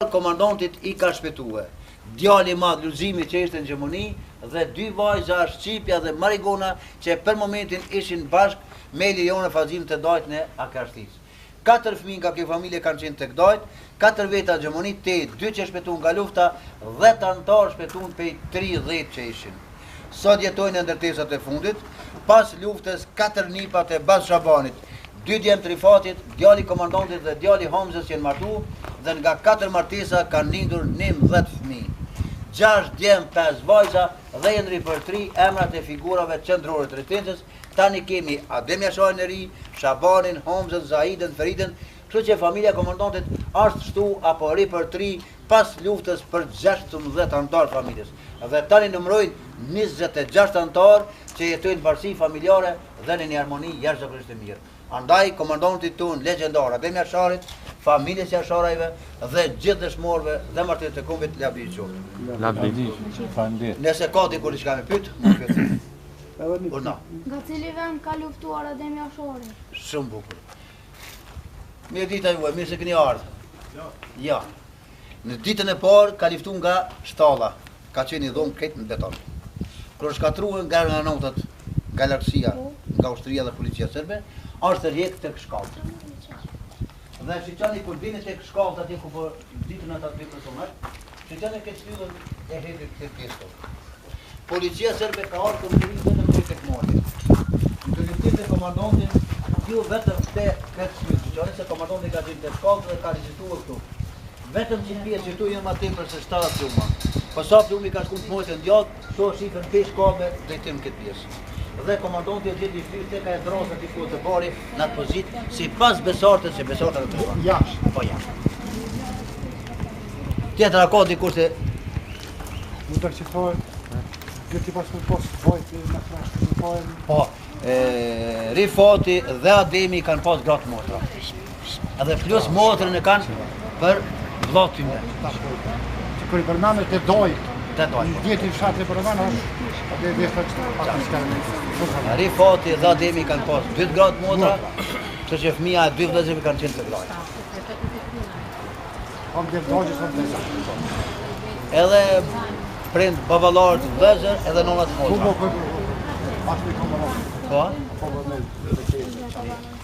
Komandantit i ka shpëtue djali i madh Lulzimi që ishte në Gjermani dhe dy vajza Shqipja dhe Marigona që për momentin ishin bashkë me Lirianën Fazilën te dajt në Akrashticë. Katër fëmijë nga kjo familje kanë qenë tek dajt, katër veta në Gjermani, tetë, dy që shpëtuan nga lufta, dhjetë anëtarë shpëtuan prej 30 që ishin. Sot jetojnë në ndërtesat e fundit, pas luftës katër nipat e Baz Shabanit, dy djem të Rifatit, djali i komandantit dhe djali i Hamzës janë martu dhe nga katër martesa kanë lindur 11 fëmijë. Gjashtë djem, pesë vajza dhe janë ripërtri emrat e figurave qendrore të rezistencës, tani kemi Adem Jasharin e ri, Shabanin, Hamzën, Zahidën, Feridën, kështu që familja e komandantit është shtu apo ripërtri pas luftës për 16 anëtarë familjes dhe tani numërojnë 26 anëtarë që jetojnë në bashkësi familjare dhe në një harmoni jashtëzakonisht të mirë. Andaj komandantit tonë legjendar Adem Jasharit, familjes Jasharajve dhe gjithë dëshmorëve dhe martirëve të kombit lavdi qoftë. Lavdi. Faleminderit. Nëse ka diku diçka me pyet, më pyet. Edhe një Urdhno. Nga cili vend ka luftuar Adem Jashari? Shumë bukur. Mirë dita juaj, mirë se keni ardhur. Ja. Në ditën e parë ka luftu nga shtalla, ka qenë i dhomë krejt në beton. Kur shkatruan nga granatat, nga lartësia, nga ushtria dhe policia serbe, është tërhjek tek shkallët. Dhe shiqoni kur vini tek shkallët atje ku po ditën ata dy personat, shiqoni këtë shtyllën e hedhit këtë pjesë këtu. Policia serbe ka ardhur të mëri vetëm deri tek mali. Në të luftim me komandantin, ju vetëm këtë këtë shtyllë, shiqoni se komandanti ka qenë te shkallët dhe ka rezistuar këtu. Vetëm që pjesë që këtu janë ma tepër se 70 pluma. Po sa plumi ka shku në të majtë në djathtë, këto shifen pe shkallëve drejtim këtë pjesë. Dhe komandanti e gjeti i shtyrë tek ajo drasa aty ku të bari në atë pozitë, sipas Besartës që Besarta në të Jashtë. Po jashtë. Tjetër a ka dikush se Mu të që thonë, gjë ti pas me pas vajtë në frashtë, në fajnë, Po, e, Rifati dhe Ademi kanë pas gratë motra. Edhe plus motrën e kanë për vëlla tyne. tash po. Që kur i përmendë të dojt, Të dojt, Një po. djetë i fshatë e përmendë, është, atë e veshta që pak të shkarë me. Rifati dhe Ademi kanë pas dy gratë motra, kështu që fëmia e dy vëllezërve kanë qenë të gratë. Po më djep dojtë, sot vesa. Edhe prind baballarët vëllezër edhe nonat Po, motra. po, po, po, po. Ashtu i kom më Po? Po, po, me, me, me, me.